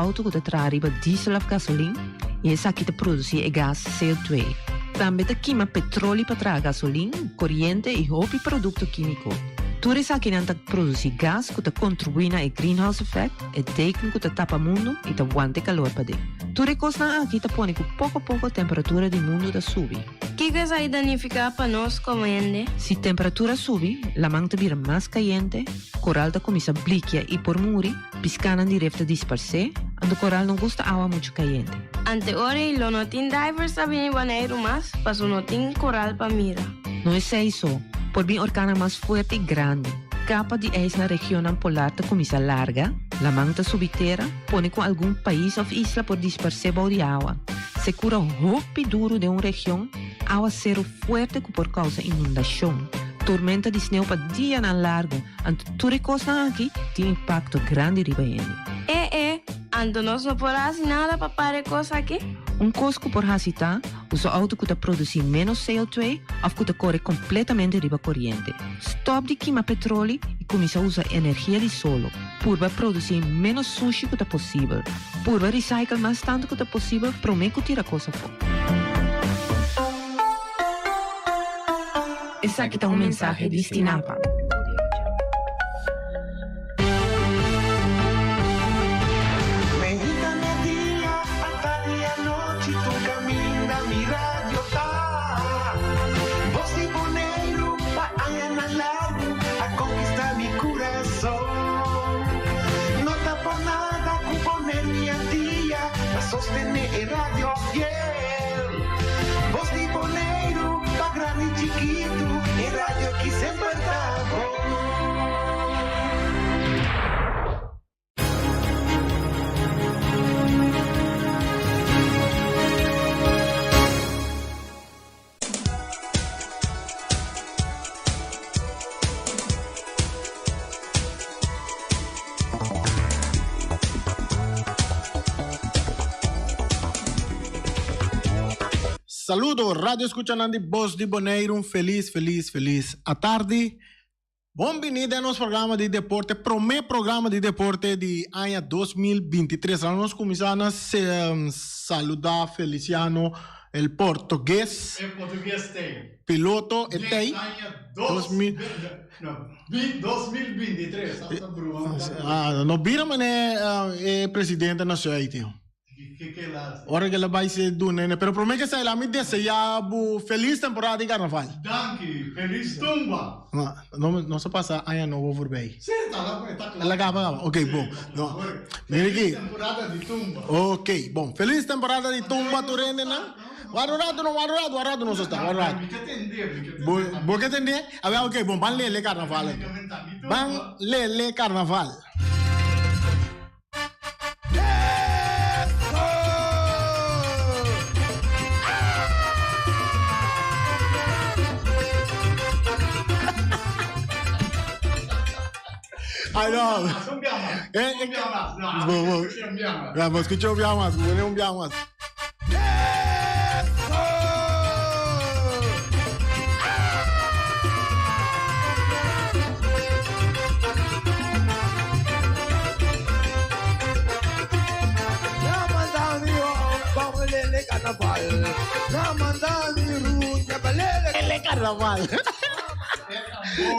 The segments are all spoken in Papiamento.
outo ku ta traha riba diesel òf gasolin i esaki ta produsí e gas CO2. Tambe ta kima petroli pa traha gasolin, koriente i hopi produkto kímiko. Tur esakinan ta produsí gas ku ta kontribuí na e greenhouse effect, e deken ku ta tapa mundu i ta wanta e kalor paden. Tur e kosnan aki ta pone ku poko poko temperatura di mundu ta subi. Kiko esaki ta nifiká pa nos komo hende? Si temperatura subi, laman ta bira mas kayente, koral ta kuminsá blikia i por muri, piskanan di ref ta disparsé, anto koral no gusta awa muchu kayente. Ante ora ei lo no tin divers ta bini Boneiru mas, paso no tin koral pa mira. No esei so, por bin orkannan mas fuerte i grandi. Kapa di ijs na regionnan polar ta kuminsá larga, laman ta subi tera, pone ku algun pais òf isla por disparsé bou di awa. Sekura hopi duru den un region, awaseru fuerte ku por kousa inundashon, tormenta di sneu pa dianan largu, anto tur e kosnan aki tin impakto grandi riba hende. E e, anto nos no por hasi nada pa para e kos aki? Un kos ku por hasi ta usa outo ku ta produsí ménos CO2 òf ku ta kore kompletamente riba koriente. Stòp di kima petroli i kuminsá usa energia di solo. Purba produsí ménos sushi ku ta posibel. Purba recycle mas tantu ku ta posibel promé ku tira kos afó. Esaki ta un mensahe di Stinapa. Saludo radio escuchanan di Bos di Boneiru un felis felis felis atardi. Bon bini den nos programa di deporte, prome programa di deporte di aña 2023. Ahora nos cuminsa na saluda Feliciano el portugues. El portugues tey. Piloto e tey. Den aña dos mil, no, 2023, asta broma. Ah, no bira mane e presidente na Zuid, tío. Ora ke la bai se duna ene. Pero prome ke esei la mi desea bo felis temporada di karnaval. Danki, felis tumba. No, no sa pasa aña nobo voorbij. Si, ta la, ta kla. El a kaba kaba. Ok, bon. No. Mira aki. Felis temporada di tumba. Ok, bon. Felis temporada di tumba tur hendenan. Wak un rato no, wak un rato, wak un rato nos a sta, wak un rato. Mi ke tende, mi ke tende. Bo ke tende? A ber, ok, bon, ban lele karnaval anto. Ban lele karnaval. Ay no. Bo escucha un biaha mas, pone un biaha mas. Carnaval.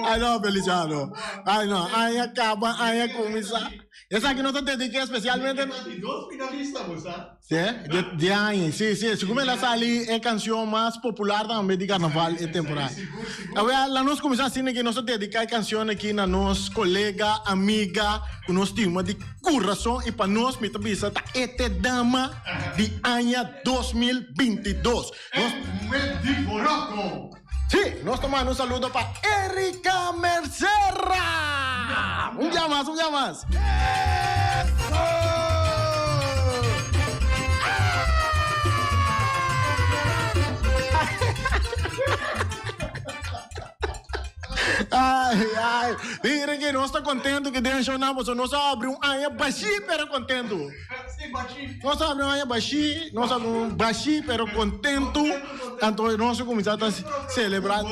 Ay no, Feliciano. Ay no, aña caba, aña cuminsa. Esaki no ta dedica especialmente. Dos finalista bo sa. Sí, de, de aña. Sí, sí. Sigur me la sali e canción mas popular tambe di carnaval e temporada. A ver, la nos cuminsa asina que nos ta dedica e canción aki na nos colega, amiga, cu nos stima di curazon y pa nos mi ta bisa ta ete dama di aña 2022. Nos, E di Boroco. Sí, nos ta manda un saludo pa Erika Mercera. Un dia mas, un dia mas. Ay, ay. Miren que nos ta contento que den show na, nos a abri un aña bashi pero contento. Nos a abri un aña bashí, nos a abri un bashí pero kontentu. Anto nos a kuminsá ta selebrá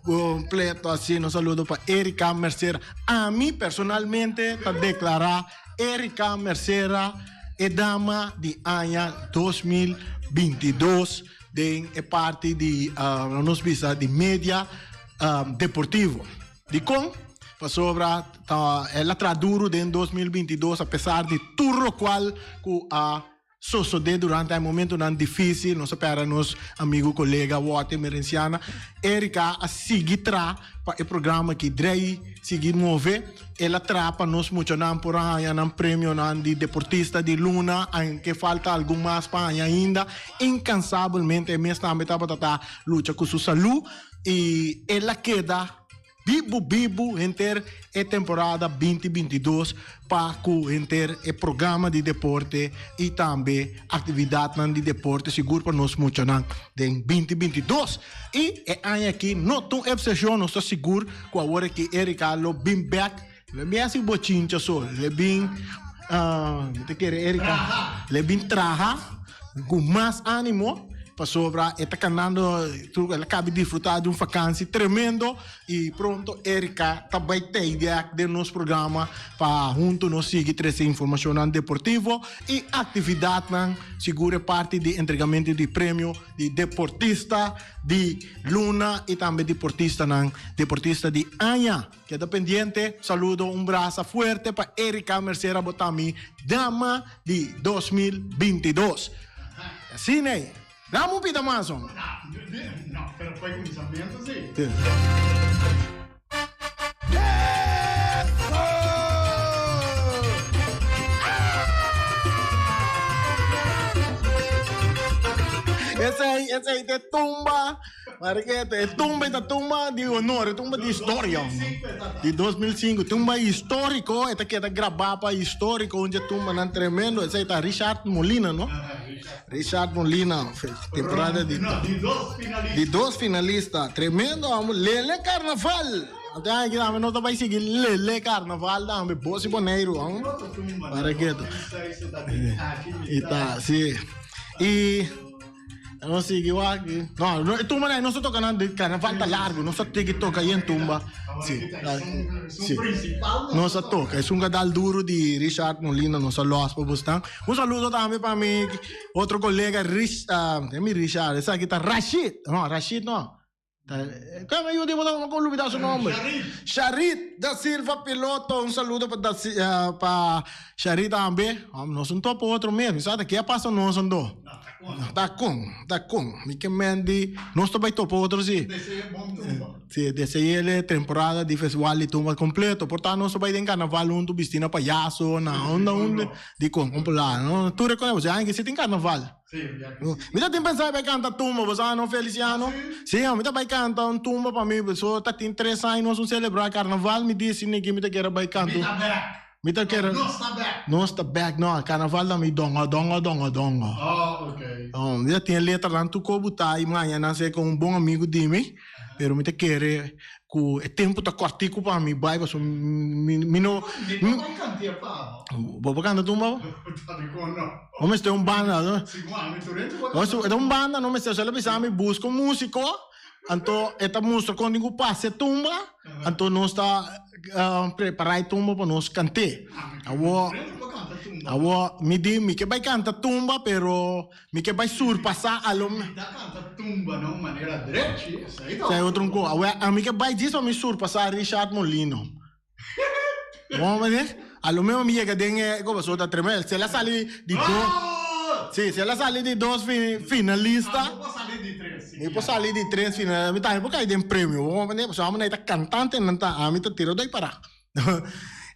kompleto así. Nos saludo pa Erika Mercera. Ami personalmente ta deklará Erika Mercera. e dama di aña 2022 den e parti di nos bisa di media deportivo. Dikon? Pasobra ta el a traha duru den 2022 apesar di tur lokual ku a sosodé durante e momentonan difísil. Nos a pèrdè nos amigu, kolega Walter Merenciana. Erika a sigui traha pa e programa aki drei, sigui move. El a traha pa nos muchanan por a haña nan premionan di deportista di luna, aunke falta algun mas pa haña ainda. Inkansabelmente e mes tambe tabata ta lucha ku su salú i el a keda Bibu bibu henter e temporada 2022 pa ku henter e programa di deporte i tambe aktividatnan di deporte sigur pa nos muchanan den 2022. I e aña aki no ta un eksepshon, nos ta sigur ku awor aki Erika lo bin bèk, lo bin hasi bochincha so, lo bin mi ta kere Erika lo bin traha ku mas animo pasobra e ta kanando tur el a kabi disfruta di un fakansi tremendo i pronto Erika ta bai tei den nos programa pa hunto nos sigui trese informashonnan deportivo i aktividatnan sigur e parti di entregamento di premio di deportista di luna i tambe deportistanan deportista di aña. Keda pendiente, saludo un brasa fuerte pa Erika Mercera bo ta mi dama di 2022. Asina ei. Dame un pita mas hom. No, pero pa e kuminsamentu si. Esei, esei te tumba. Marquete, e tumba ta tumba di honor, e tumba di historia. Di 2005, tumba historico, e ta keda grabá pa historico, un dje tumbanan tremendo. Esei ta Richard Molina, no? Richard Molina, temporada di, di dos finalista. Tremendo, amo. Lele Carnaval! Ante aki tambe nos ta bai sigui Lele Carnaval tambe, Bos i Boneiru, amo. Marquete. I ta, si. I. Nos sigui wak. No, no, e tumba nai nos ta toca nan di carnaval ta largo, nos ta tiki toca ahí en tumba. Sí, sí. Nos a toca, es un gadal duro di Richard Molina, nos a los pa bustan. Un saludo tambe pa mi otro colega Rich, uh, mi Richard, esaki ta Rashid. No, Rashid no. Kan mi ayuda bo con olbida su nomber. Sharit da Silva Piloto, un saludo pa da pa Sharit tambe. Nos un topo otro mes, mi sa ta ke pasa nos ando. Ta con, ta con. Mi ke men di nos ta bai topo otro si. Si, desea temporada di festival di tumba completo. Por ta nos ta bai den carnaval hunto bisti na payaso, na unda unda di con, con por la. Tur e con, si tin carnaval. Mi ta tin pensa bai canta tumba, bo sa no Feliciano? Si, mi ta bai canta un tumba pa mi, so ta tin tres aña nos un celebra carnaval, mi dici Niki mi ta kere bai canta. Mi ta back. Mi ta kere. Nos ta back. Nos ta back, no, carnaval ta mi dongo dongo dongo dongo. Oh, ok. Oh, mi ta tin e letranan tur ko buta y maña nan se con un bon amigo di mi, pero mi ta kere Ku e tempu ta kòrtiku pa mi bai pasobra mi mi no. Mi no bai kantia pa bo. Bo por kanta tumba bo? Ta dikon no. Bo mester un banda no. Sigun ami tur hende por kanta. E ta un banda no mester solo bisa mi buska un musiko anto e ta mustra kon tin ku pasa e tumba anto nos ta prepara e tumba pa nos kant'é. Awor awor mi di mi ke bai kanta tumba pero. Mi ke bai surpasá a lo. Mi ta kanta tumba na un manera drechi, esei ta otro. Esei otro un ko. Awor, ami ke bai djis pa mi surpasá Richard Molino. Bo mende? A lo mehor mi yega den e ko pasobra ta tremendo. Si el a sali di dos. Si, si el a sali di dos finalista. Bo por sali di tres. Mi por sali di tres finalista. Mi tambe por kai den premio. Bo mende? Pasobra amo ta kantante nan ta. Ami ta tira doi pará.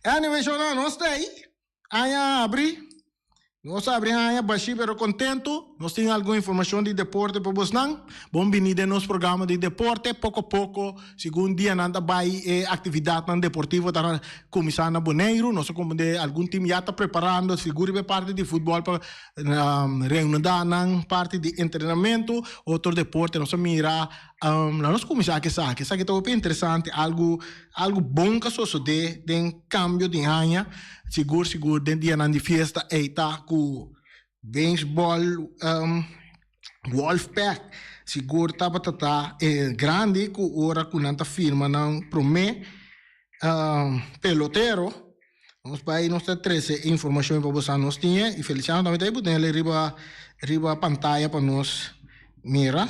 Anyway, shona, nos ta ei. Aña a abri. Nos a abri aña bashí pero kontentu. Nos tin algun informashon di deporte pa bosnan. Bon bini den nos programa di deporte. Poko poko, segun dianan ta bai e aktividatnan deportivo ta kuminsá na Boneiru. Nos a komprendé algun tim ya ta preparando sigur riba e parti di futbòl pa reanudá nan parti di entrenamentu. Otro deporte nos a mira. Laat nos kuminsá ku esaki. Esaki ta hopi interesante, algu algu bon ka sosodé den kambio di aña, sigur sigur den dianan di fiesta ei ta ku beisbòl Wolfpack sigur tabata ta e grandi ku ora ku nan ta firma nan promé pelotero. Nos bai nos ta trece e informacion pa boso nos tin e y Feliciano tambe ta ahí pone riba riba pantaya pa nos mira.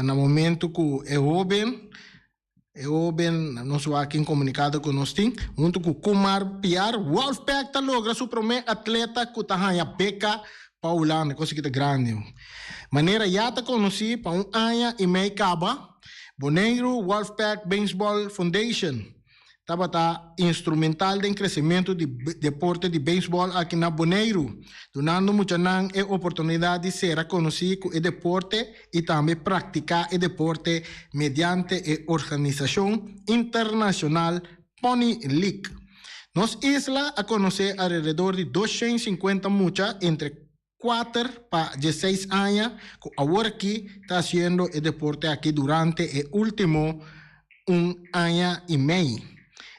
Na momento cu e hoben e hoben nos wak en comunicado cu nos tin hunto cu Kumar Piar Wolfpack ta logra su prome atleta cu ta haya beca pa Hulanda cosa ki ta grandi. Manera ya ta conoci pa un aña y mei caba Boneiru Wolfpack Baseball Foundation tabata instrumental den kresementu di deporte di beisbòl aki na Boneiru, dunando muchanan e oportunidat di sera konosí ku e deporte i tambe praktiká e deporte mediante e organisashon internashonal Pony League. Nos isla a konosé alrededor di 250 mucha entre 4 pa 16 aña ku awor aki ta hasiendo e deporte aki durante e último un aña i mei.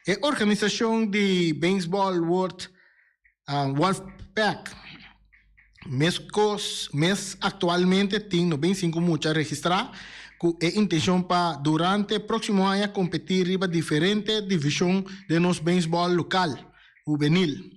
E organisashon di beisbòl World Wolfpack meskos mes aktualmente tin 95 mucha registrá ku e intenshon pa durante próksimo aña kompetí riba diferente divishon den nos beisbòl lokal hubenil.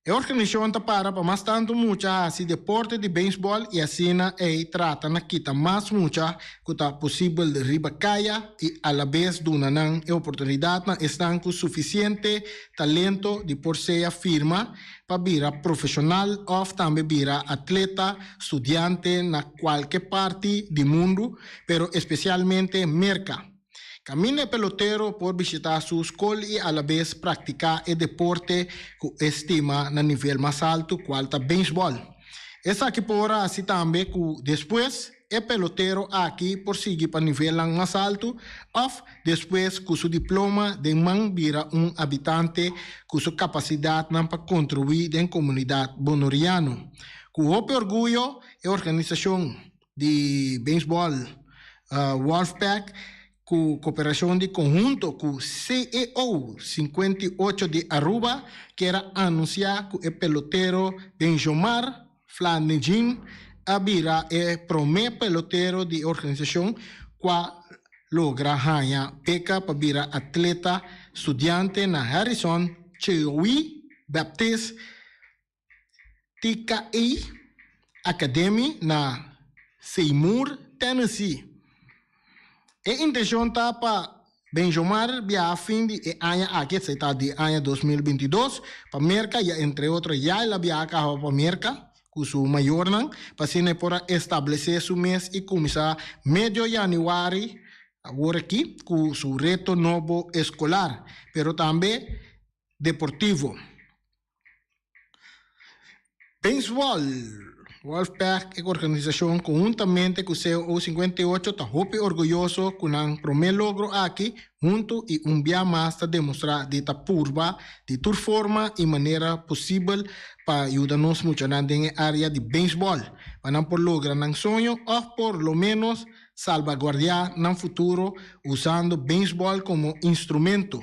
E organisashon ta para pa mas tantu mucha hasi deporte di beisbòl i asina ei trata na kita mas mucha ku ta posibel riba kaya i alabes duna nan e oportunidat na esnan ku sufisiente talento di por sea firma pa bira profeshonal òf tambe bira atleta studiante na kualke parti di mundu pero espesialmente Merka. Caminda e pelotero por bishita su scol y alabes practica e deporte cu e stima na nivel mas alto cual ta baseball. Esaki por haci tambe cu despues e pelotero aki por sigui pa nivelnan mas alto of despues cu su diploma den man bira un habitante cu su capacidadnan pa contribui den comunidad Bonoriano. Cu hopi orguyo e organisacion di beisbòl Wolfpack ku koperashon di konhunto ku CEO 58 di Aruba kier a anunsiá ku e pelotero Benjomar Flanegin a bira e promé pelotero di e organisashon ku a logra haña beka pa bira atleta studiante na Harrison Cheowie Baptist TKE Academy na Seymour, Tennessee. E intencion ta pa Benjomar biaha fin di e aña aki, esei ta di aña 2022, pa Merca y entre otro ya el a biaha caba pa Merca cu su mayornan pa asina e por a establece su mes y cuminsa medio januari awor aki cu su reto nobo escolar, pero tambe deportivo. Baseball, Wolfpack e organisashon konhuntamente ku CO 58 ta hopi orguyoso ku nan promé logro aki huntu i un bia mas ta demostrá di ta purba di tur forma i manera posibel pa yuda nos muchanan den e área di baseball pa nan por logra nan soño òf por lo ménos salbaguardiá nan futuro usando baseball komo instrumento.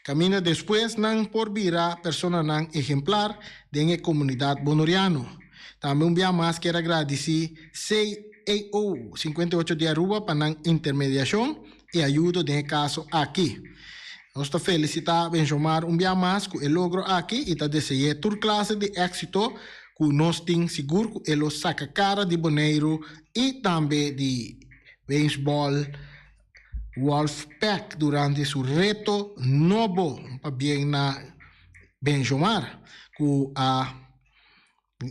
Kaminda despues nan por bira personanan ehemplar den e komunidat bonoriano. Tambe un bia mas kier a gradisí CAO 58 di Aruba pa nan intermediashon i ayudo den e kaso aki. Nos ta felisitá Benjomar un bia mas ku e logro aki i ta dese'é tur klase di éksito ku nos tin sigur ku e lo saka kara di Boneiru i tambe di beisbòl. Wolfpack durante su reto nobo pabien na Benjomar ku a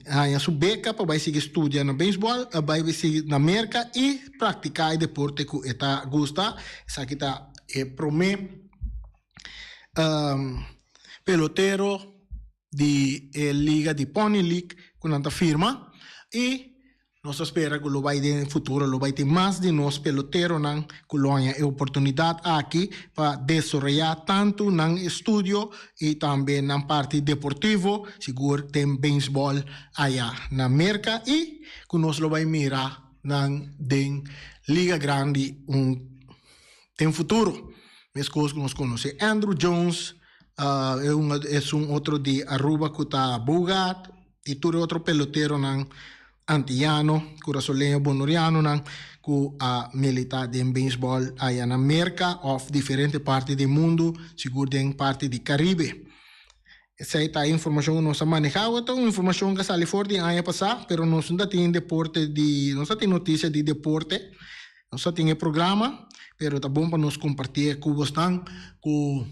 haña su beka pa bai sigui studia na beisbòl, a bai sigui na Merka i praktiká e deporte ku e ta gusta. Esaki ta e promé pelotero di e liga di Pony League ku nan ta firma i nos ta spera ku lo bai den futuro lo bai tin mas di nos peloteronan ku lo haña e oportunidat aki pa desaroyá tantu nan estudio i tambe nan parti deportivo sigur den beisbòl aya na Merka i ku nos lo bai mira nan den liga grandi un den futuro. Meskos ku nos konosé Andruw Jones esun otro di Aruba ku ta Bogaert i tur e otro peloteronan. Antiyano, Kurasoleño, Bonorianonan ku a militá den beisbòl aya na Merka òf diferente parti di mundu, sigur den parti di Karibe. Esei ta e informashon ku nos a manehá. Awor ta un informashon ku a sali for di aña pasá, pero nos no ta tin deporte di, nos ta tin notisia di deporte, nos ta tin e programa, pero ta bon pa nos kompartié ku bosnan ku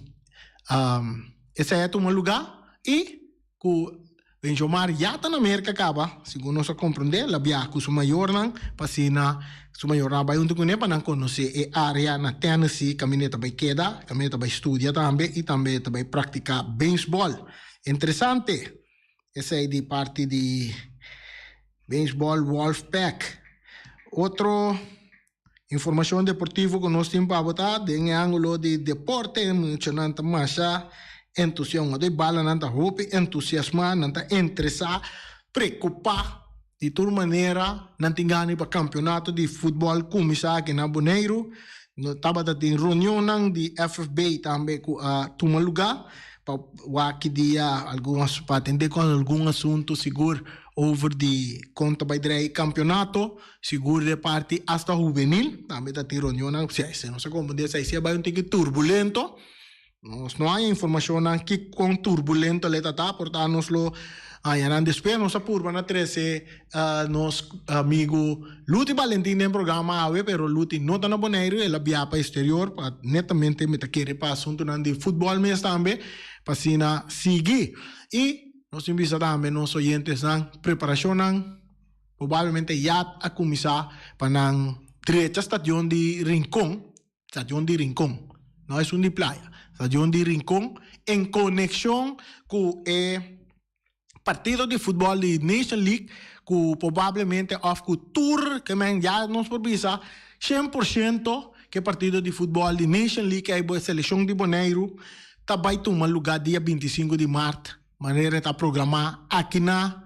esei a tuma lugá i ku Benjomar ya ta na Merka kaba, segun nos a komprondé, el a biaha ku su mayornan pa asina su mayornan a bai huntu kuné pa nan konosé e área na Tennessee kaminda e ta bai keda, kaminda e ta bai studia tambe i tambe e ta bai praktiká beisbòl. Interesante esei di parti di beisbòl Wolfpack. Otro Informacion deportivo cu nos tin pa bo ta den e angulo di deporte. Muchanan ta masha entusiasma. Di bala nan ta hopi entusiasma, nan ta interesa, preocupa. Di tur manera nan tin gana pa campeonato di futbol cuminsa aki na Boneiru. No tabata tin reunionnan di FFB tambe cu a tuma luga pa wak ki dia algun pa atende cu algun asunto sigur over di con ta bay drei campeonato. Sigur di e parti hasta hubenil tambe ta tin reunionnan. Si esei nos a komprendé esei si a bai un tiki turbulento. Nos no haña informashonnan ki kon turbulento le ta ta, por ta nos lo haña nan despues. Nos a purba na trese nos amigu Luti Balentin den programa awe, pero Luti no ta na Boneiru, el a biaha pa exterior pa netamente mi ta kere pa asuntunan di futbòl mes tambe pa asina sigui. I nos tin bisa tambe nos oyentesnan preparashonnan. Probablemente ya a cuminsa pa nan drecha stadion di Rincon, stadion di Rincon, no esun di Playa, stadion di Rincon en conexion cu e partido di futbol di Nation League cu probablemente of cu tur ke men ya nos por bisa cien por ciento ke partido di futbol di Nation League ey bo seleccion di Boneiru ta bay tuma luga dia 25 di maart Manera ta programá aki na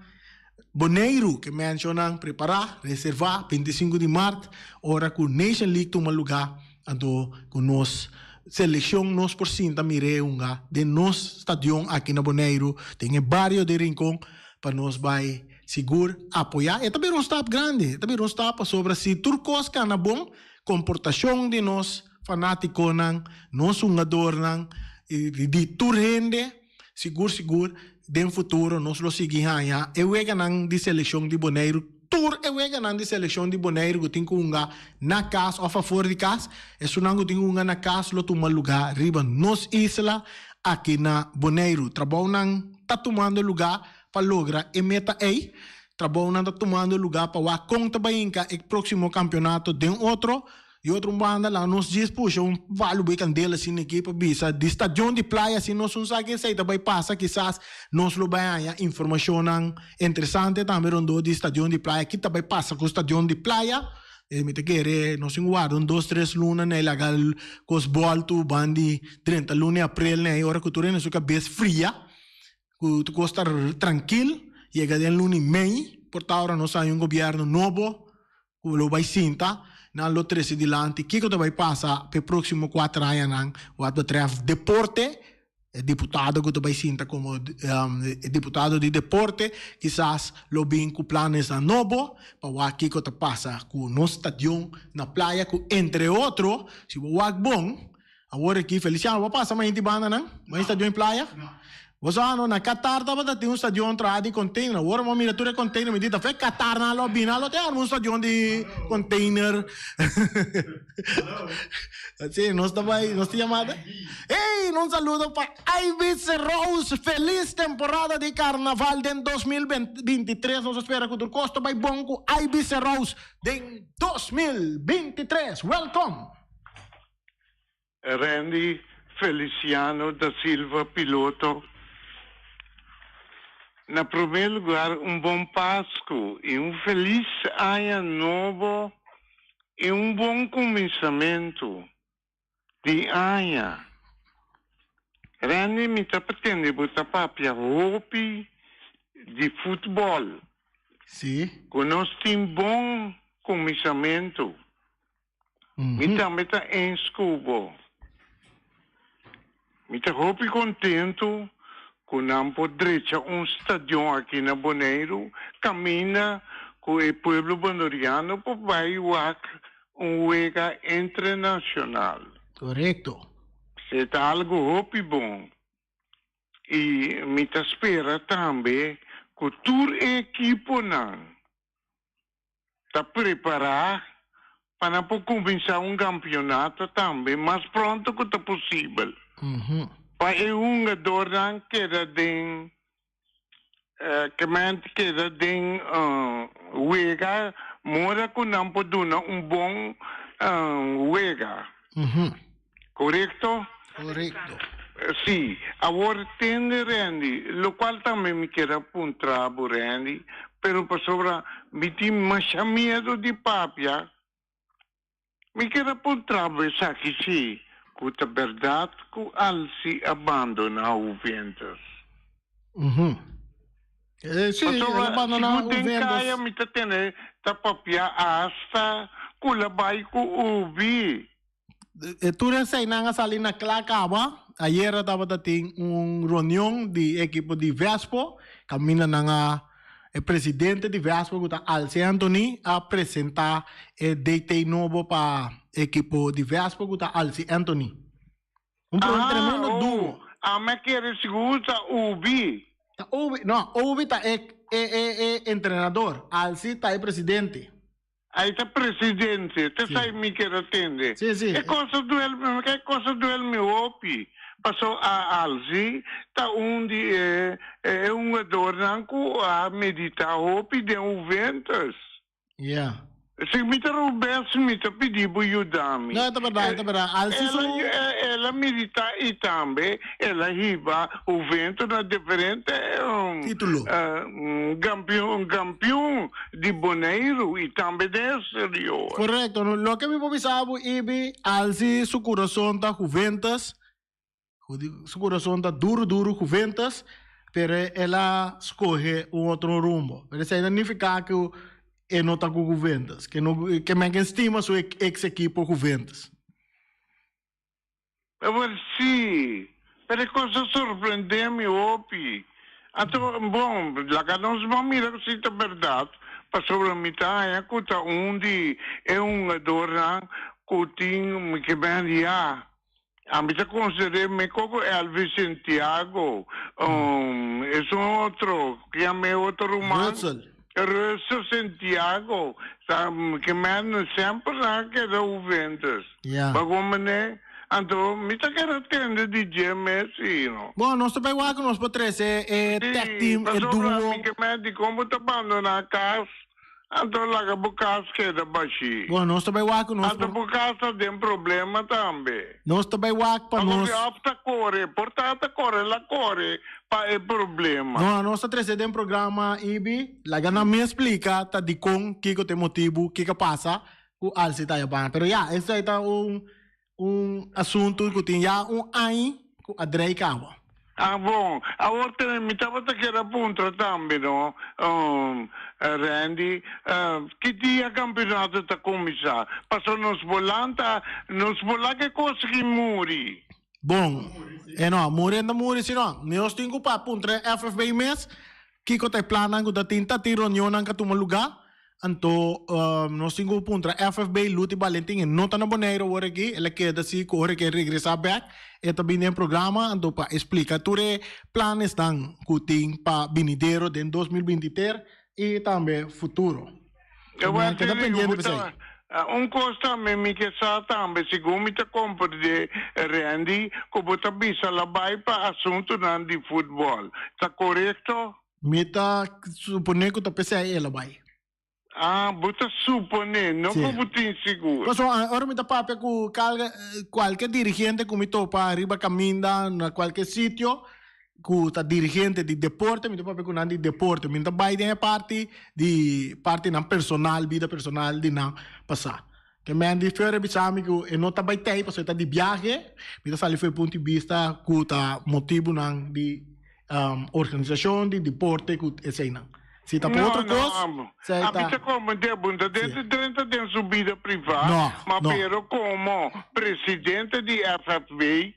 Boneiru ke menshonan prepará, reservá, 25 di mart, ora ku Nation League tuma lugá, anto ku nos selekshon nos por sinta mir'é hunga den nos stadion aki na Boneiru, den e bario di Rincon, pa nos bai sigur apoyá. E ta bira un stap grandi, e ta bira un stap pasobra si tur kos kana bon, komportashon di nos fanátikonan, nos hungadornan, i di tur hende, Sigur sigur den futuro nos lo sigui haña e weganan di selekshon di Boneiru, tur e weganan di selekshon di Boneiru ku tin ku hunga na kas òf afor di kas, esunnan ku tin ku hunga na kas lo tuma lugá riba nos isla aki na Boneiru. Trabounan ta tumando lugá pa logra e meta ei, trabounan ta tumando lugá pa wak kon ta bai hinka e próksimo kampionato den otro. Di otro un banda laga nos djis pusha un palu bai kandela asina aki pa bisa di stadion di playa si nos un sa ke esei ta bai pasa kisas nos lo bai haña informashonnan interesante tambe rondó di stadion di playa ki ta bai pasa ku stadion di playa e mi ta kere nos tin ku warda un dos tres luna na e laga kos bòltu bandi drenta luna di aprel na e ora ku tur hende su kabes fria ku tur kos ta trankil yega den luna di mei por ta ora nos haña un gobièrnu nobo. Ku lo bai sinta, nan lo trese dilanti kiko ta bai pasa p'e próksimo kuater añanan wat betrèft deporte. E diputado ku ta bai sinta komo e diputado di deporte kisas lo bin ku planesnan nobo pa wak kiko ta pasa ku nos stadion na playa ku entre otro si bo wak bon Awor aki Feliciano bo a pasa mainti bandanan? Bo a stadion playa? Bo sa no, na Qatar tabata tin un stadion traha di container. Awor bo mira tur e container mi di ta fe Qatar nan lo bini nan lo tin arma un stadion di container. Si, nos ta bai, nos tin yamada? Ey, un saludo pa Ibis Rose. Feliz temporada di carnaval den 2023. Nos a spera cu tur cos ta bai bon cu Ibis Rose den 2023. Welcome! Randy Feliciano da Silva Piloto Na promé lugar un bon Pasku i un felis aña nobo i un bon kuminsamentu di aña. Randy mi ta pretende bo ta papia hopi di futbòl. Sí. Ku nos tin bon kuminsamentu. Mi tambe ta eens ku bo. Mi ta hopi kontentu ku nan por drecha un stadion aki na Boneiru kaminda. ku e pueblo boneriano por bai wak un wega internashonal. Korekto. Esei ta algu hopi bon. I mi ta spera tambe ku tur e ekiponan ta prepará pa nan por kuminsá un kampionato tambe mas pronto ku ta posibel. Pa e hungadornan keda den kement keda den wega mora ku nan por duna un bon wega. Korekto? Korekto. Sí. Awor tende Randy, lokual tambe mi kier a puntra bo Randy, pero pasobra mi tin masha miedu di papia, mi kier a puntra bo esaki si, ku ta bèrdat ku Alsi a bandoná Juventus? Sí, el a Pasobra bandoná sigun den Juventus. kaya mi ta tende ta papia asta ku la bai ku Ubi. E tur eseinan a sali na kla kaba. Ayera tabata tin un reunion di ekipo di Vespo, kaminda nan a e presidente di Vespo ku ta Alce Anthony a presenta e DT nobo pa ekipo di Vespo ku ta Alce Anthony. Un Ah, tremendo oh, duo. ami a kere sigur ta Ubi. Ta Ubi, no, Ubi ta e e e entrenador, Alce ta e presidente. Ai ta presidente, te sai mi kier a tende. Sí, sí. E cosa duel, e cosa duel mi hopi. Paso a Alzi ta un di e e hungadornan cu a medita hopi den Juventus. Yeah. Si mi ta rubes mi ta pidi bo yuda mi. No, e ta berdad, e ta berdad. Alzi su. El a medita y tambe el a hiba Juventus na diferente Titulo. Gampion, gampion di Boneiru y tambe den exterior. Correcto. Loke mi por bisa bo Ibi, Alzi su curason ta Juventus, su curason ta duro duro Juventus, pero el a scoge un otro rumbo. Pero esey no nifica cu e no ta cu Juventus, ke no ke men ken stima su ex equipo Juventus. Awor sí, pero e kos a sorprendé mi hopi. Anto, bon, laga nos ban mira si ta bèrdat, pasobra mi ta haña ku ta un di e hungadornan ku tin ke ben ya. Ami ta konsider'é mekó ku Elvis Santiago, esun otro, ku yama e otro ruman? Russell. Russell Santiago, sa ke men semper nan a keda Juventus. Ya. Bago mane, anto mi ta keda tende di dje mes si no. Bon, nos ta bai wak ku nos por trese e tag team, e pasobra duo. mi ke men di kon bo ta bandona kas, anto laga bo kas keda bashí. Bon, nos ta bai wak ku nos Anto por. bo kas ta den problema tambe. Nos ta bai wak pa Pasobra nos. òf ta kore, por ta ta kore la kore pa e problema. No, nos ta trese den programa Ibi, laga nan mes splika ta dikon, kiko ta e motibu, kiko a pasa ku Alci ta ayabana. Pero ya, esei ta un un asuntu ku tin ya un aña ku a drei kaba. Ah bon, awor tene mi tabata kier a puntra tambe no, Randy, ki dia kampionato ta kuminsá? Pasobra nos por lanta, nos por laga e kos aki muri. Bon, e no, muri no muri sino nos tin ku pa puntra e FFB mes kiko ta e plannan ku ta tin, ta tin reunionnan ka tuma lugá, anto nos tin ku puntra FFB, Luti Balentin e no ta na Boneiru awor aki, el a keda si ku ora ke regresá bèk e ta bini den programa anto pa e splika tur e planesnan ku tin pa binidero den 2023 i tambe futuro. E Mi keda pendiente buta p'esei. un kos tambe mi ke sa tambe, segun mi ta komprendé Randy, ku bo ta bisa la bai pa asuntunan di futbòl. Ta korekto? Mi ta suponé ku ta p'esei el a bai. Ah, bo ta suponé, no Sí. ku bo tin sigur. Pasobra ora mi ta papia ku kualke dirigente ku mi topa riba kaminda na kualke sitio, ku ta dirigente di deporte, mi ta papia ku nan di deporte, mi no ta bai den e parti di partinan personal, bida personal di nan pasá. Ke men di Feur a bisa mi ku e no ta bai tei pasobra e ta di biahe, mi ta sali for e punto di bista ku ta motibunan di organisashon di deporte ku eseinan. Si ta pa otro kos, esei A ta. mi ta komprendé bo no ta drenta den su bida privá, No, ma no. pero komo presidente di FFB.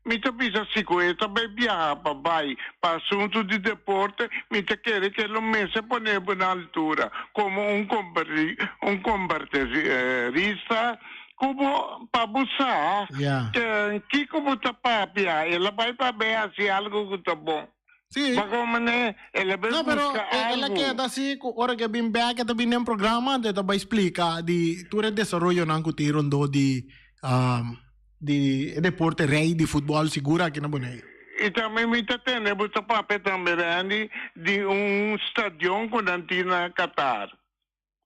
Mi ta bisa si ku e ta bai biaha pa bai pa asuntu di deporte, mi ta kere ku e lo mester pone bo na altura komo un un komparterista ku bo pa bo sa kiko bo ta papia. El a bai pa bai hasi algu ku ta bon. Sí. Bako mane el a bai No, pero buska el a algu. keda así ku ora ke bin bek e ta bin den programa anto e ta bai splika di tur e desaroyonan ku tin rondó di di e deporte rei di futbòl sigur aki na Boneiru. I tambe mi ta tende bo ta papia tambe Randy di un stadion ku nan tin na Qatar.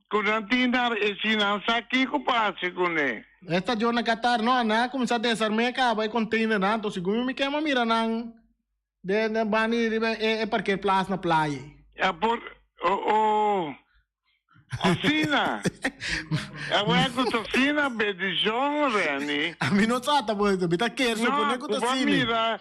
Ku nan tin dar e si nan sa kiko pa hasi kuné. E stadion na Qatar no, nan a kuminsá desarm'é kaba e konteinernan anto sigun mi mi kema mira nan Den den bani riba e e parkeerplaats na playa. Ja por oh oh asina awor ku ta asina bendishon Renny. Ami no sa ta bo mi ta ker supone No ku ta ku bo asina. mira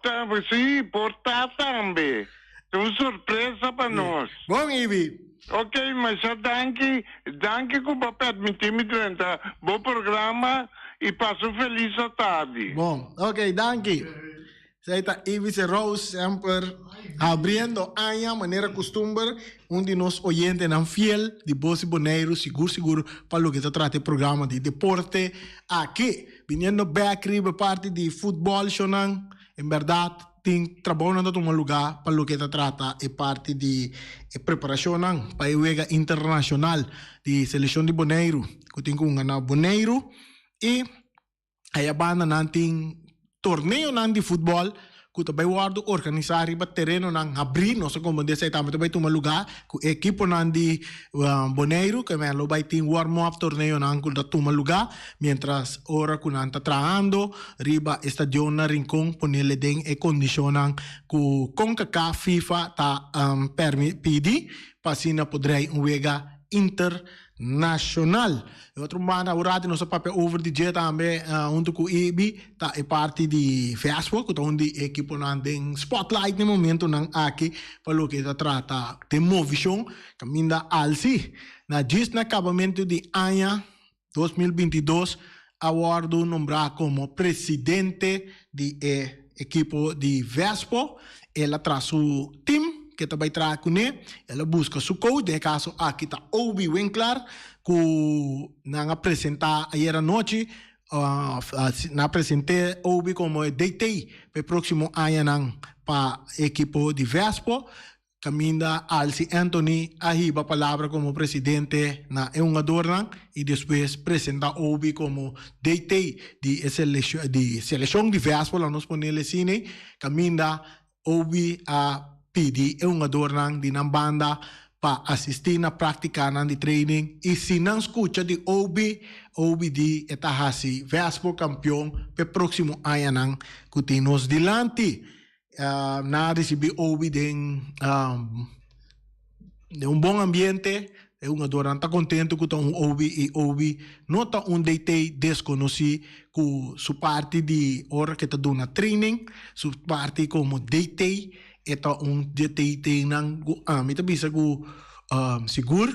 ta si por ta tambe ta un sorpresa pa nos. Bon Ibi. Ok masha danki danki ku bo permiti mi drenta bo programa y pasa un feliz atardi. Bon ok danki. Esei ta Ivice Rose semper abriendo aña manera costumber, un di nos oyentenan fiel di Bos di Boneiru sigur sigur pa loke ta trata e programa di deporte aki. Biniendo bek riba e parti di futbol shownan, en berdad tin trabounan ta tuma luga pa loke ta trata e parti di e preparacionnan pa e wega internacional di seleccion di Boneiru cu tin cu hunga na Boneiru y Aya banda nan tin torneonan di futbòl ku ta bai wòrdu organisá riba terenonan habrí. Nos a komprendé esei tambe ta bai tuma lugá ku e ekiponan di Boneiru ku lo bai tin warm-up torneonan ku ta tuma lugá miéntras ora ku nan ta trahando riba e stadion na Rincon ponele den e kondishonnan ku Concacaf, FIFA ta pidi pa asina por drei un wega inter Nacional. E otro banda un rato nos a papia over di dje tambe hunto cu Ibi ta e parti di Vespo cu ta un di e ekiponan den spotlight na e momentonan aki pa loke ta trata den movishon caminda alsi na djis na cabamento di aña 2022 a wordo nombra como presidente di e ekipo di Vespo. El a traha su team ke ta bai traha kuné. El a buska su coach, den e kaso aki ta Obi Winklar ku nan a presentá ayer anochi. Nan a present'é Obi komo e DT pa e próksimo añanan pa e ekipo di Vespo. Caminda Alcy Anthony a hiba palabra como presidente na e hungadornan y despues presenta Obi como DT di e di seleccion di Vespo, laat nos ponele asina, caminda Obi a pidi e hungadornan di nan banda pa asisti na practicanan di training y si nan scucha di Obi, Obi di e ta haci Vespo campeon p'e proximo añanan cu tin nos dilanti. Nan a ricibi Obi den un bon ambiente, e hungadornan ta contento cu ta un Obi y Obi no ta un DT desconoci cu su parti di ora cu e ta duna training, su parti como DT e ta un DT-nan cu ami ta bisa cu sigur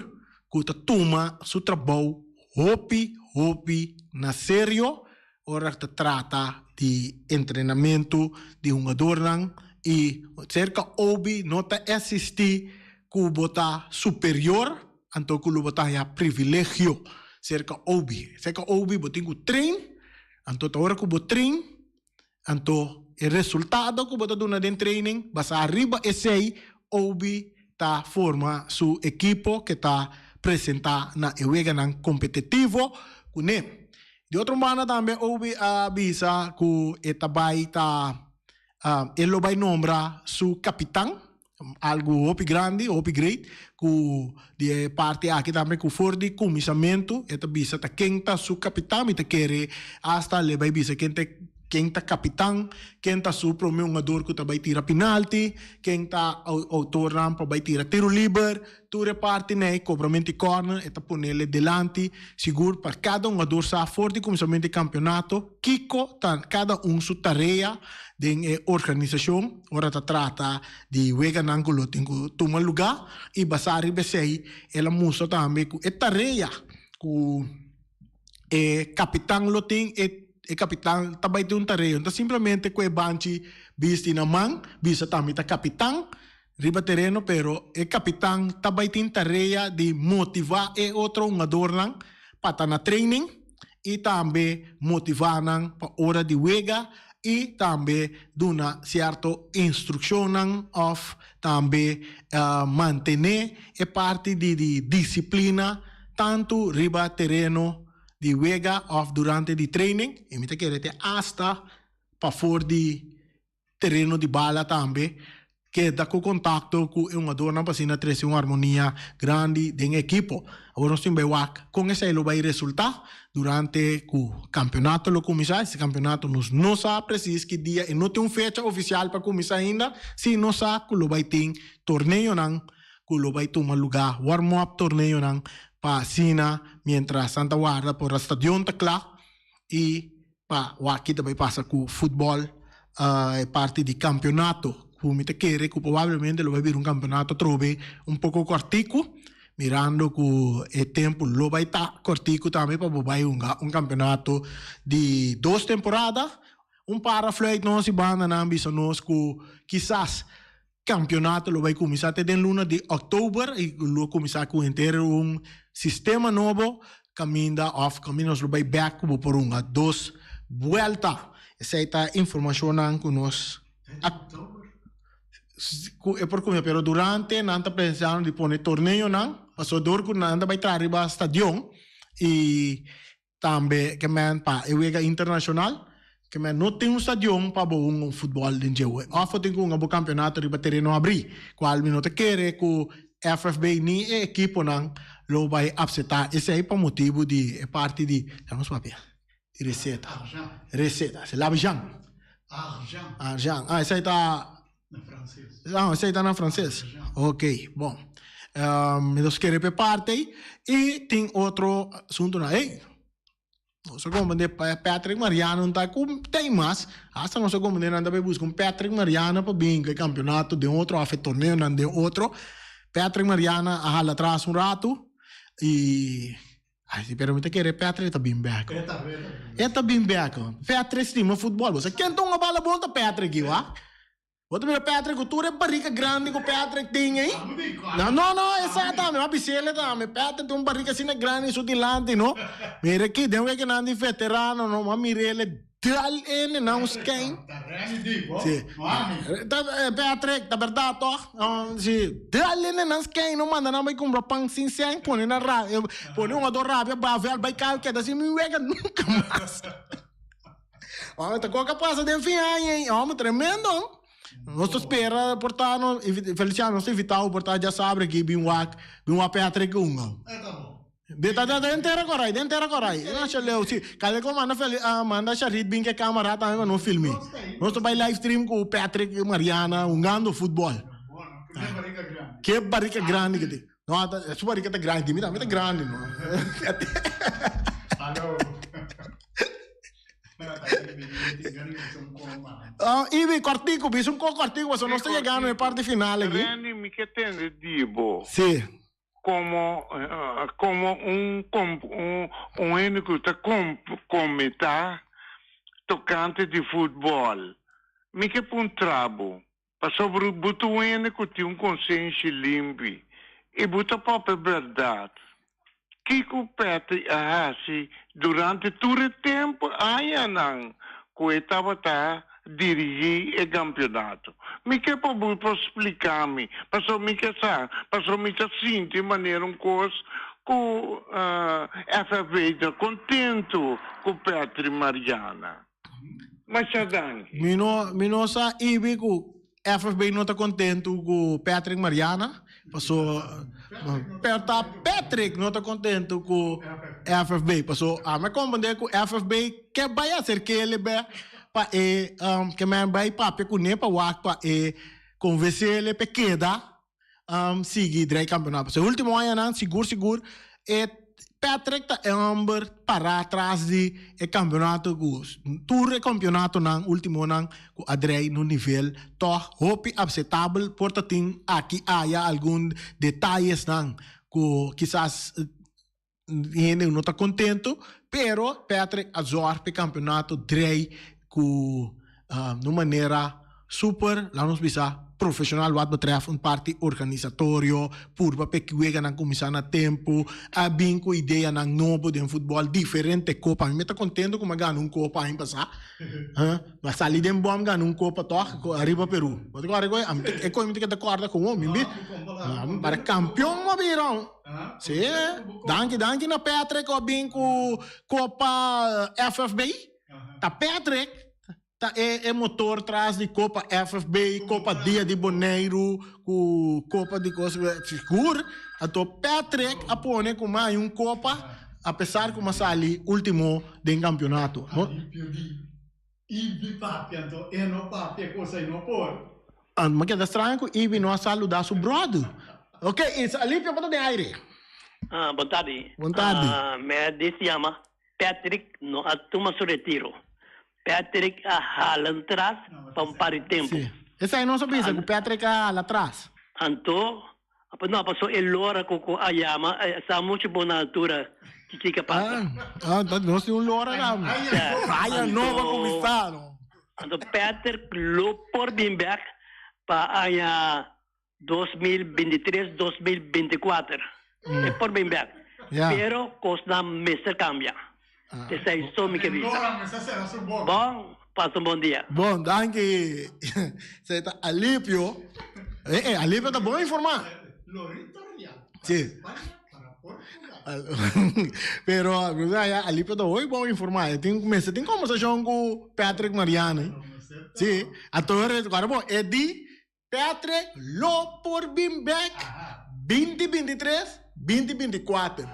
cu ta tuma su trabou hopi hopi na serio. Ora ta trata di entrenamentu di hungadornan i serka Obi no ta existi ku bo ta superior anto ku lo bo ta haña privilegio serka Obi. Serka Obi bo tin ku train anto ta ora ku bo train anto e resultado ku bo ta duna den training basa riba esei Obi ta forma su ekipo ke ta presenta na e weganan kompetitivo kuné. Di otro banda tambe Obi a bisa ku e ta bai ta e lo bai nombra su kapitan, algu hopi grandi, hopi great, ku di e parti aki tambe ku for di kuminsamentu e ta bisa ta ken ta su kapitan, mi ta kere asta le bai bisa ken ta ken ta kapitan, ken ta su prome hungador ku ta bai tira pinalti, ken ta outornan pa bai tira tiro liber. Tur e parti nei kobramento di kòrner e ta ponele delanti sigur pa kada hungador sa for di kuminsamentu di kampionato kiko ta kada un su tarea den e organisashon ora ta trata di weganan ku lo tin ku tuma lugá i basá riba esei el a mustra tambe ku e tarea ku e kapitan lo tin e. e kapitan ta bai tin un tarea, no ta simplemente ku e banchi bisti na man bisa ta mi ta kapitan riba tereno, pero e kapitan ta bai tin tarea di motivá e otro hungadornan pa ta na training i tambe motivá nan pa ora di wega i tambe duna sierto instrukshonnan òf tambe mantené e parti di di disiplina tantu riba tereno di wega òf durante di training i mi ta kere te asta pafor di tereno di bala tambe keda ku kontakto ku e hungadornan pa asina trese un armonia grandi den e ekipo. Awor nos tin bai wak kon esei lo bai resultá durante ku kampeonato lo kuminsá. Ese kampeonato nos no sa presis ki dia i no tin un fecha ofisial pa kuminsá ainda. Sí nos sa ku lo bai tin torneonan ku lo bai tuma lugá, warm up torneonan pa asina mientras nan ta warda por a stadion ta kla i pa wak ki ta bai pasa ku futbòl e parti di kampeonato ku mi ta kere ku probablemente lo bai bira un kampeonato atrobe un poko kòrtiku mirando ku e tempu lo bai ta kòrtiku tambe pa bo bai hunga un kampeonato di dos temporada. Un para fluit nos i bandanan bisa nos ku kisas Campeonato lo bay cuminsa te den luna di october y lo cuminsa cu henter un sistema nobo caminda of caminda nos lo bay bek cu bo por hunga dos buelta. Esey ta informacionnan cu nos a cu e por cuminsa pero durante nan ta pensando di pone torneonan pasobra dor cu nan ta bay traha riba stadion y Tambe ke men pa e wega internashonal, ke men no tin un stadion pa bo hunga un futbòl den dje wei. Òf bo tin ku hunga bo kampeonato riba tereno abrí, kual mi no ta kere ku FFB ni e ekiponan lo bai apseptá esei pa motibu di e parti di, nos papia? Di reseta. Reseta, se Labijan. Arjan. Ah, esei ta. Na franses. Ah, esei ta na franses. Ok, bon. Mi ta skere p'e parti ei. I tin otro asuntunan. Ey, nos a komprende Patrick Mariano no ta ku ten mas. Hasta nos a komprende nan ta bai buska un Patrick Mariano pa bin ku e kampeonato den otro òf e torneonan den otro. Patrick Mariano a hala atras un ratu i. Ay si pero mi ta kere Patrick ta bin bek. E ta bin bek. Patrick stima futbol. Bo sa ken ta hunga bala bon ta Patrick yu a. Bo ta mira Patrick ku tur e barika grandi ku Patrick tin ei. No no no esa tambe mi a bisele tambe. Patrick tin un barika asina grandi su dilanti no. Mira aki den wekenan di veterano no mi a mirele. Dal ene na un skein. Sí. Patrick, ta berdad toch? Sí. Dal ene na un skein, no manda nan bai cumpra pan sin sen, pone nan ra, pone un otro rabia bavel bai cal keda sin mi wega nunca mas. Hombre, ta con a pasa den fin aña ei. Hombre, tremendo. Nos ta spera por ta no, Feliciano, nos ta invitao por ta djasabra aki bin wak, bin wak Patrick hunga. De ta den tera korai, den tera korai. No sha leu si. Kale ko manda Feli ah manda Sharit bin ke camera tambe pa no filmi. Nos ta bai live stream ku Patrick i Mariana hungando futbol. Ke barika grandi ke tin. No ta su barika ta grandi, di mi tambe ta grandi no. Ah Ibi kortiku, bisa un kos kortiku pasobra nos ta yegando e parti final aki. Randy mi ke tende di bo. Si. Como como un un hende cu ta cometa tocante di futbol mi ke puntra bo pasobra bo ta un hende cu tin un consenshi limpi y bo ta papia berdad kico Petty a haci durante tur e tempo añanan cu e tabata dirigí e kampeonato. Mi ke pa bo por spliká mi, pasobra mi ke sa, pasobra mi ta sinti manera un kos ku FFB ta kontentu ku Petri Mariana. Masha danki. Mi no mi no sa ibi ku FFB no ta kontentu ku Patrick Mariana, paso pero ta Patrick no ta kontentu ku FFB, paso ami a komprende ku FFB ke bai aserk'el be pa e ke men bai papia kuné pa wak pa e konvens'el pa e keda sigui drai campeonato. Pasobra e ultimo añanan sigur sigur e Patrick ta e homber para tras di e campeonato cu tur e campeonatonan ultimonan cu a drai na un nivel toch hopi aceptabel. Por ta tin aki aya algun detayesnan cu kisas. Hende no ta contento, pero Patrick a zorg p'e campeonato drei cu na un manera super, laat nos bisa, profesional wat betreft un parti organisatorio, purba p'e weganan cuminsa na tempo, a bin cu ideanan nobo den futbol, diferente copa. Mi ta contento cu mi a gana un copa aña pasa. Mi a sali den bom gana un copa toch, ariba Peru. Bo ta corda cu e coe mi ta keda corda como mi para campeon mi a bira. Sí, danki, danki na Patrick ku a bin ku Kopa FFB. Ta Patrick ta e e motor tras di Kopa FFB, Kopa Dia di Boneiru, ku Kopa di kos sigur. Anto Patrick a pone ku mi a un kopa apesar ku mi a sali ultimo den kampionato. Alipio di Ibi papia anto e no papia cosa e no por. Mi keda straño ku Ibi no a saluda su brother. Ok, is Alipio bo ta den aire. Ah, bon tardi. Bon tardi. Ah, mi a dis yama Patrick no a tuma su retiro. Patrick a hala atras pa un par di tempo. Si. Esei nos a bisa ku Patrick a hala atras. Anto, no, paso e lora ku ku a yama sa muchu bon na altura ki kiko a pasa. Ah, ah, nos tin un lora tambe. Aña nobo a kuminsá, no. Anto Patrick lo por bin bek pa aña 2023, 2024. E por bin bek. Pero kosnan mester kambia. Esei so mi ke bisa. Bon, pasa un bon dia. Bon, danki. Esei ta Alipio. Eh, eh, Alipio ta bon informá. Sí. Pero, Alipio ta hoy bon informá. E tin, mester tin kombersashon ku Patrick Mariano. Sí. Anto, awor bo, e di Patrick lo por bin bek 2023, 2024.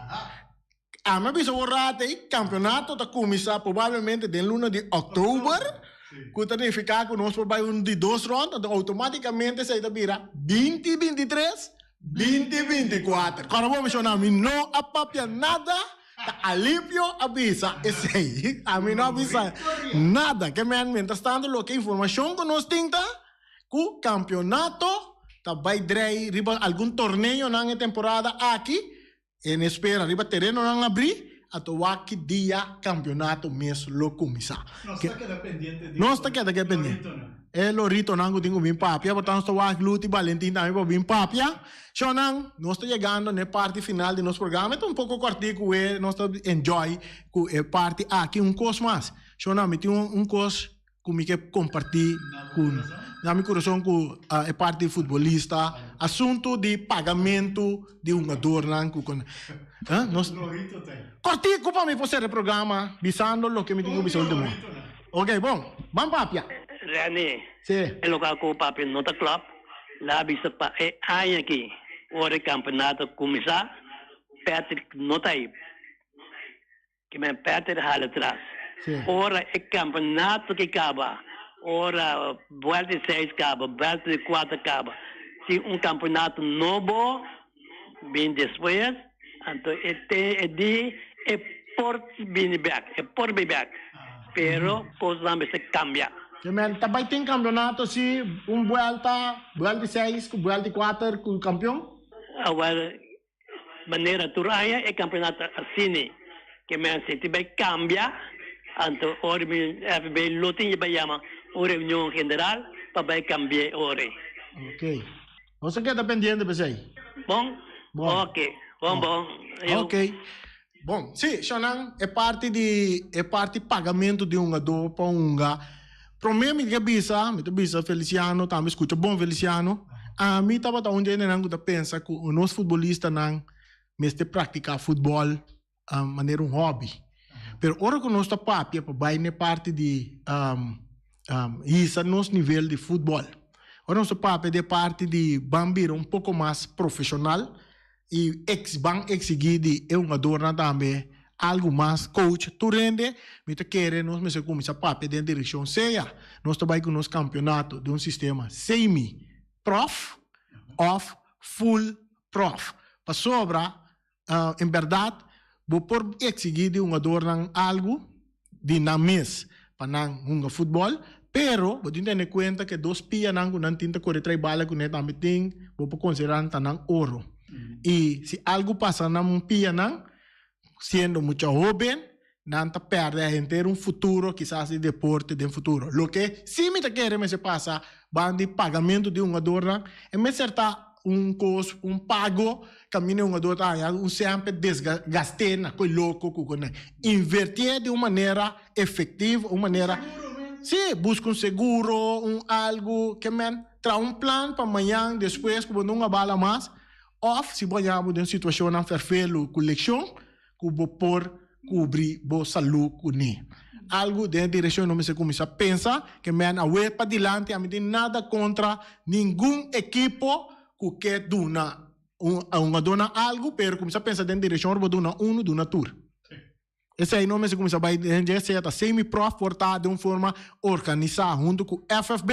Ami a bisa un rato ei, campeonato ta cuminsa probablemente den luna di october, cu ta nifica cu nos por bay un di dos rond, anto automaticamente esey ta bira 2023, 2024. Cuando bo menciona ami no a papia nada, ta Alipio a bisa esey. Ami no a bisa nada. Ke men, mientras tanto loke informacion cu nos tin ta Ku kampionato ta bai drei riba algun torneonan e temporada aki, en espera riba terenonan abrí, anto wak ki dia kampionato mes lo kuminsá. Nos ta keda pendiente di Nos ta keda pendiente. loritonan. E loritonan ku tin ku bin papia, por tanto nos ta wak Luti Balentin tambe pa bin papia. Shownan, nos ta yegando na e parti final di nos programa. E ta un poko kòrtiku e nos ta enjoy ku e parti aki. Un kos mas, shownan, mi tin un kos ku mi ke kompartí ku na mi kurason ku e parti futbolista, asuntu di pagamentu di hungadornan ku kon nos kòrtiku pa mi por sera e programa bisando loke mi tin ku bisa ultimo. Ok bon, ban papia. Rene, Sí. e loka ku papia no ta klòp, la bisa pa e aña aki ora e kampeonato kuminsá, Patrick no ta ei. Ke men Peter hala tras. Ora e kampeonato ke kaba, ora buelta di seis kaba, buelta di kuater kaba, tin un kampeonato nobo bin despues, anto e te e di e por bini bek, e por bin bek, pero kosnan mester kambia. Ke men ta bai tin kampeonato si un buelta, buelta di seis ku buelta di kuater ku kampeon? Awor Manera tur aña e campeonato asina ke men sinti bai cambia, anto ora mi FB lo tin bai yama un reunion general pa bai cambia e ora. Ok. Nos ta keda pendiente p'esei. Bon? Bon. Ok. Bon bon. Yo. Ok. Bon, si, Shonan, e parti di e parti pagamento di hungadó pa hunga, promé mi ke bisa, mi ta bisa Feliciano tambe, skucha bon Feliciano, ami tabata un di hendenan ku ta pensa ku nos futbolistanan mester praktiká futbòl manera un hòbi. Pero ora ku nos ta papia pa bai na e parti di hisa nos nivel di futbòl, ora nos ta papia di e parti di ban bira un poko mas profeshonal, I ex ban exigí di e hungadornan tambe algu mas. Coach, tur hende, mi ta kere nos mester cuminsa papia den direccion sea nos ta bay cu nos campeonato den un sistema semi prof of full prof. Pasobra en berdad bo por exigí di hungadornan algu di nan mes pa nan hunga futbol, pero bo tin tene cuenta ke dos pianan cu nan tin ta core trai bala cune tambe tin, bo por considera nan ta nan oro. Y si algo pasa nan pianan, Siendo mucha hoben, nan ta perde henter un futuro kisas di deporte den futuro. Loke si mi ta kere mester pasa ban di pagamento di hungadornan, e mester ta un kos, un pago kaminda e hungador ta haña un semper desgast'é na koe loko ku ku nan. Invertié di un manera efectivo, un manera, si, buska un seguro, un algu ke men traha un plan pa mañan despues ku bo no hunga bala mas, òf si bo haña bo den situashonnan ferfelu ku lekshon, ku bo por kubri bo salú kuné. Algu den e direkshon no mester kuminsá pensa ke men awe padilanti ami tin nada kontra ningun ekipo ku ke duna un hungadónan algu, pero kuminsá pensa den direkshon ora bo duna unu duna tur. Esei no mester kuminsá bai den dje, sea ta semi-prof por ta den un forma organisá huntu ku FFB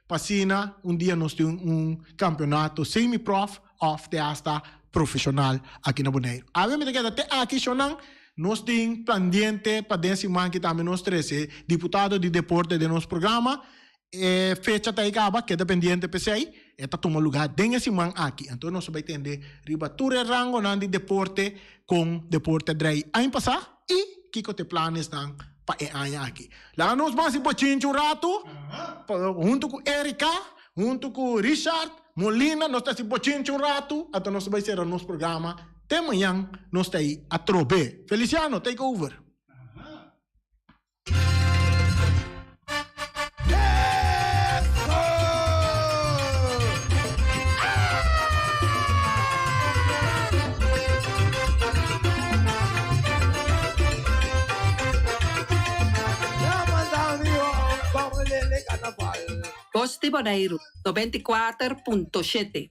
pa asina un dia nos tin un kampeonato semi-prof òf te asta profeshonal aki na Boneiru. Awe mi ta keda te aki shownan, nos tin pendiente pa den siman ki tambe nos trese diputado di deporte den nos programa. E fecha ta ei kaba, keda pendiente p'esei, e ta tuma lugá den e siman aki. Anto nos ta bai tende riba tur e rangonan di deporte kon deporte a drei aña pasá i kiko ta e planesnan pa e aña aki. Laga nos ban hasi bochinchi un ratu huntu ku Erika, huntu ku Richard Molina nos ta hasi bochinchi un ratu, anto nos ta bai sera nos programa te mañan nos ta ei atrobe. Feliciano, take over. Bos di Boneiru, 94.7.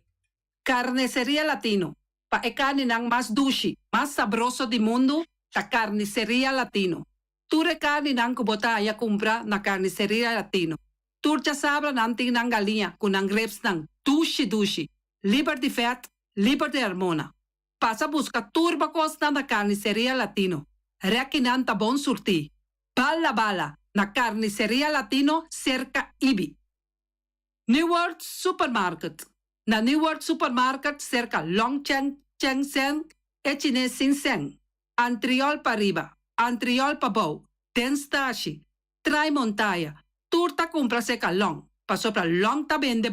Carniceria Latino, pa e carninan mas dushi, mas sabroso di mundu ta Carniceria Latino. Tur e carninan cu bo ta haya cumpra na Carniceria Latino. Tur djasabra nan tin nan galiña cu nan ribsnan dushi dushi, liber di vet, liber di hormona. Pasa busca tur bo cosnan na Carniceria Latino. Rekinan ta bon surti. Bala bala na Carniceria Latino cerca Ibi. New World Supermarket Na New World Supermarket cerca Long Cheng Cheng Seng e Chines Sin Seng. Antriol pariba, Antriol pabou, den stashi, Trai Montaya, tur ta cumpra cerca Long, pasobra Long ta bende.